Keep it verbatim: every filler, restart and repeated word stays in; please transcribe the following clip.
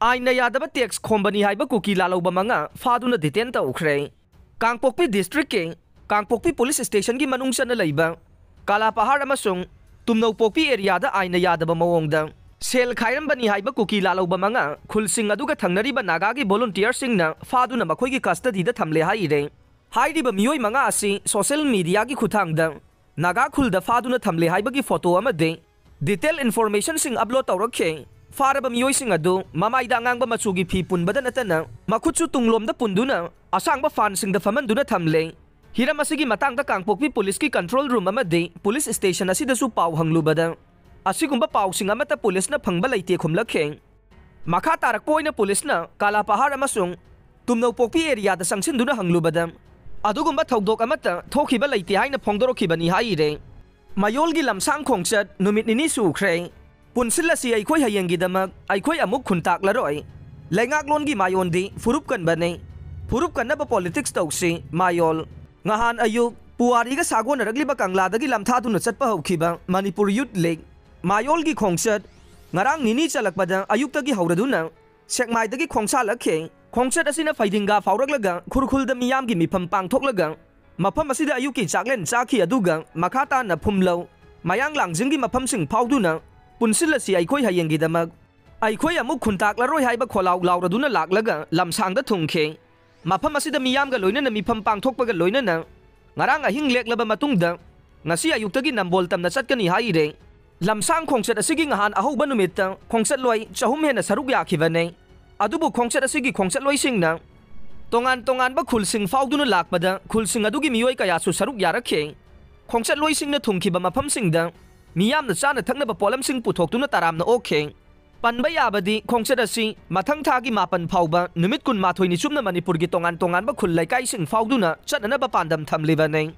ꯑꯥꯏꯟꯅ ꯌꯥꯗꯕ ꯇꯦꯛꯁ ꯈꯣꯝꯕꯅꯤ ꯍꯥꯏꯕ ꯀꯨꯀꯤ ꯂꯥꯜꯍꯧꯕ ꯃꯉꯥ ꯐꯥꯗꯨꯅ ꯗꯤꯇꯦꯟ ꯇꯧꯈ꯭ꯔꯦ꯫ ꯀꯥꯡꯄꯣꯛꯄꯤ ꯗꯤꯁꯇ꯭ꯔꯤꯛꯀꯤ ꯀꯥꯡꯄꯣꯛꯄꯤ ꯄꯨꯂꯤꯁ ꯁ꯭ꯇꯦꯁꯟꯒꯤ ꯃꯅꯨꯡ ꯆꯟꯅ ꯂꯩꯕ ꯀꯥꯂꯥꯄꯍꯥꯔ ꯑꯃꯁꯨꯡ ꯇꯨꯝꯅꯧꯄꯣꯛꯄꯤ ꯑꯦꯔꯤꯌꯥꯗ ꯑꯥꯏꯟꯅ ꯌꯥꯗꯕ ꯃꯑꯣꯡꯗ ꯁꯦꯜ ꯈꯥꯏꯔꯝꯕꯅꯤ ꯍꯥꯏꯕ ꯀꯨꯀꯤ ꯂꯥꯜꯍꯧꯕ ꯃꯉꯥ ꯈꯨꯜꯁꯤꯡ ꯑꯗꯨꯒ ꯊꯪꯅꯔꯤꯕ ꯅꯥꯒꯥꯒꯤ ꯚꯣꯂꯨꯟꯇꯤꯌꯔꯁꯤꯡꯅ ꯐꯥꯗꯨꯅ ꯃꯈꯣꯏꯒꯤ ꯀꯁꯇꯗꯤꯗ ꯊꯝꯂꯦ ꯍꯥꯏꯔꯦ꯫ ꯍꯥꯏꯔꯤꯕ ꯃꯤꯑꯣꯏ ꯃꯉꯥ ꯑꯁꯤ ꯁꯣꯁꯦꯜ ꯃꯤꯗꯤꯌꯥꯒꯤ ꯈꯨꯠꯊꯥꯡꯗ ꯅꯥꯒꯥ ꯈꯨꯜꯗ ꯐꯥꯗꯨꯅ ꯊꯝꯂꯦ ꯍꯥꯏꯕꯒꯤ ꯐꯣꯇꯣ ꯑꯃꯗꯤ ꯗꯤꯇꯦꯜ ꯏꯟꯐꯣꯔꯃꯦꯁꯟꯁꯤꯡ ꯑꯞꯂꯣꯗ ꯇꯧꯔꯛꯈꯤ꯫ ꯐꯥꯔꯕ ꯃꯤꯑꯣꯏꯁꯤꯡ ꯑꯗꯨ ꯃꯃꯥꯏꯗ ꯑꯉꯥꯡꯕ ꯃꯆꯨꯒꯤ ꯐꯤ ꯄꯨꯟꯕꯗ ꯅꯠꯇꯅ ꯃꯈꯨꯠꯁꯨ ꯇꯨꯡꯂꯣꯝꯗ ꯄꯨꯟꯗꯨꯅ ꯑꯁꯥꯡꯕ ꯐꯥꯟꯁꯤꯡꯗ ꯐꯝꯍꯟꯗꯨꯅ ꯊꯝꯂꯦ꯫ ꯍꯤꯔꯝ ꯑꯁꯤꯒꯤ ꯃꯇꯥꯡꯗ ꯀꯥꯡꯄꯣꯛꯄꯤ ꯄꯨꯂꯤꯁꯀꯤ ꯀꯟꯇ꯭ꯔꯣꯜ ꯔꯨꯝ ꯑꯃꯗꯤ ꯄꯨꯂꯤꯁ ꯁ꯭ꯇꯦꯁꯟ ꯑꯁꯤꯗꯁꯨ ꯄꯥꯎ ꯍꯪꯂꯨꯕꯗ ꯑꯁꯤꯒꯨꯝꯕ ꯄꯥꯎꯁꯤꯡ ꯑꯃꯠꯇ ꯄꯨꯂꯤꯁꯅ ꯐꯪꯕ ꯂꯩꯇꯦ ꯈꯨꯝꯂꯛꯈꯤ꯫ ꯃꯈꯥ ꯇꯥꯔꯛꯄ ꯑꯣꯏꯅ ꯄꯨꯂꯤꯁꯅ ꯀꯥꯂꯥꯄꯍꯥꯔ ꯑꯃꯁꯨꯡ ꯇꯨꯝꯅꯧꯄꯣꯛꯄꯤ ꯑꯦꯔꯤꯌꯥꯗ ꯆꯪꯁꯤꯟꯗꯨꯅ ꯍꯪꯂꯨꯕꯗ ꯑꯗꯨꯒꯨꯝꯕ ꯊꯧꯗꯣꯛ ꯑꯃꯠꯇ ꯊꯣꯛꯈꯤꯕ ꯂꯩꯇꯦ ꯍꯥꯏꯅ ꯐꯣꯡꯗꯣꯔꯛꯈꯤꯕꯅꯤ ꯍꯥꯏꯔꯦ꯫ ꯃꯌꯣꯜꯒꯤ ꯂꯝꯁꯥꯡ ꯈꯣꯡꯆꯠ ꯅꯨꯃꯤꯠ ꯅꯤꯅꯤ ꯁꯨꯈ꯭ꯔꯦ꯫ ꯄꯨꯟꯁꯤꯜꯂꯁꯤ ꯑꯩꯈꯣꯏ ꯍꯌꯦꯡꯒꯤꯗꯃꯛ, ꯑꯩꯈꯣꯏ ꯑꯃꯨꯛ ꯈꯨꯟꯇꯥꯛꯂꯔꯣꯏ꯫ ꯂꯩꯉꯥꯛꯂꯣꯟꯒꯤ ꯃꯥꯌꯣꯟꯗꯤ ꯐꯨꯔꯨꯞ ꯀꯟꯕꯅꯤ꯫ ꯐꯨꯔꯨꯞ ꯀꯟꯅꯕ ꯄꯣꯂꯤꯇꯤꯛꯁ ꯇꯧꯁꯤ, ꯃꯥꯌꯣꯜ꯫ ꯉꯍꯥꯟ ꯑꯌꯨꯛ ꯄꯨꯋꯥꯔꯤꯒ ꯁꯥꯒꯣꯟꯅꯔꯛꯂꯤꯕ ꯀꯪꯂꯥꯗꯒꯤ ꯂꯝꯊꯥꯗꯨꯅ ꯆꯠꯄ ꯍꯧꯈꯤꯕ ꯃꯅꯤꯄꯨꯔ ꯌꯨꯠ ꯂꯤꯒ ꯃꯥꯌꯣꯜꯒꯤ ꯈꯣꯡꯆꯠ ꯉꯔꯥꯡ ꯅꯤꯅꯤ ꯆꯠꯂꯛꯄꯗ ꯑꯌꯨꯛꯇꯒꯤ ꯍꯧꯔꯗꯨꯅ ꯁꯦꯛꯃꯥꯏꯗꯒꯤ ꯈꯣꯡꯁꯥꯜꯂꯛꯈꯤ꯫ ꯈꯣꯡꯆꯠ ꯑꯁꯤꯅ ꯐꯩꯗꯤꯡꯒꯥ ꯐꯥꯎꯔꯛꯂꯒ ꯈꯨꯔꯈꯨꯜꯗ ꯃꯤꯌꯥꯝꯒꯤ ꯃꯤꯐꯝ ꯄꯥꯡꯊꯣꯛꯂꯒ ꯃꯐꯝ ꯑꯁꯤꯗ ꯑꯌꯨꯛꯀꯤ ꯆꯥꯛꯂꯦꯟ ꯆꯥꯈꯤ, ꯑꯗꯨꯒ ꯃꯈꯥ ꯇꯥꯅ ꯐꯨꯝꯂꯧ, ꯃꯌꯥꯡ ꯂꯥꯡꯖꯤꯡꯒꯤ ꯃꯐꯝꯁꯤꯡ ꯐꯥꯎꯗꯨꯅ ꯄꯨꯟꯁꯤꯜꯂꯁꯤ ꯑꯩꯈꯣꯏ ꯍꯌꯦꯡꯒꯤꯗꯃꯛ, ꯑꯩꯈꯣꯏ ꯑꯃꯨꯛ ꯈꯨꯟꯇꯥꯛꯂꯔꯣꯏ ꯍꯥꯏꯕ ꯈꯣꯜꯂꯥꯎ ꯂꯥꯎꯔꯗꯨꯅ ꯂꯥꯛꯂꯒ ꯂꯝꯁꯥꯡꯗ ꯊꯨꯡꯈꯤ꯫ ꯃꯐꯝ ꯑꯁꯤꯗ ꯃꯤꯌꯥꯝꯒ ꯂꯣꯏꯅꯅ ꯃꯤꯐꯝ ꯄꯥꯡꯊꯣꯛꯄꯒ ꯂꯣꯏꯅꯅ ꯉꯔꯥꯡ ꯑꯍꯤꯡ ꯂꯦꯛꯂꯕ ꯃꯇꯨꯡꯗ ꯉꯁꯤ ꯑꯌꯨꯛꯇꯒꯤ ꯅꯝꯕꯣꯜ ꯇꯝꯅ ꯆꯠꯀꯅꯤ ꯍꯥꯏꯔꯦ꯫ ꯂꯝꯁꯥꯡ ꯈꯣꯡꯆꯠ ꯑꯁꯤꯒꯤ ꯉꯍꯥꯟ ꯑꯍꯧꯕ ꯅꯨꯃꯤꯠꯇ ꯈꯣꯡꯆꯠꯂꯣꯏ ꯆꯍꯨꯝ ꯍꯦꯟꯅ ꯁꯔꯨꯛ ꯌꯥꯈꯤꯕꯅꯤ꯫ ꯑꯗꯨꯕꯨ ꯈꯣꯡꯆꯠ ꯑꯁꯤꯒꯤ ꯈꯣꯡꯆꯠꯂꯣꯏꯁꯤꯡꯅ ꯇꯣꯉꯥꯟ ꯇꯣꯉꯥꯟꯕ ꯈꯨꯜꯁꯤꯡ ꯐꯥꯎꯗꯨꯅ ꯂꯥꯛꯄꯗ ꯈꯨꯜꯁꯤꯡ ꯑꯗꯨꯒꯤ ꯃꯤꯑꯣꯏ ꯀꯌꯥꯁꯨ ꯁꯔꯨꯛ ꯌꯥꯔꯛꯈꯤ꯫ ꯈꯣꯡꯆꯠꯂꯣꯏꯁꯤꯡꯅ ꯊꯨꯡꯈꯤꯕ ꯃꯐꯝꯁꯤꯡꯗ ꯃꯤꯌꯥꯝꯅ ꯆꯥꯅ ꯊꯛꯅꯕ ꯄꯣꯠꯂꯝꯁꯤꯡ ꯄꯨꯊꯣꯛꯇꯨꯅ ꯇꯔꯥꯝꯅ ꯑꯣꯛꯈꯤ꯫ ꯄꯟꯕ ꯌꯥꯕꯗꯤ ꯈꯣꯡꯆꯠ ꯑꯁꯤ ꯃꯊꯪ ꯊꯥꯒꯤ ꯃꯥꯄꯟ ꯐꯥꯎꯕ ꯅꯨꯃꯤꯠ ꯀꯨꯟꯃꯥꯊꯣꯏꯅꯤ ꯆꯨꯞꯅ ꯃꯅꯤꯄꯨꯔꯒꯤ ꯇꯣꯉꯥꯟ ꯇꯣꯉꯥꯟꯕ ꯈꯨꯜ ꯂꯩꯀꯥꯏꯁꯤꯡ ꯐꯥꯎꯗꯨꯅ ꯆꯠꯅꯅꯕ ꯄꯥꯟꯗꯝ ꯊꯝꯂꯤꯕꯅꯤ꯫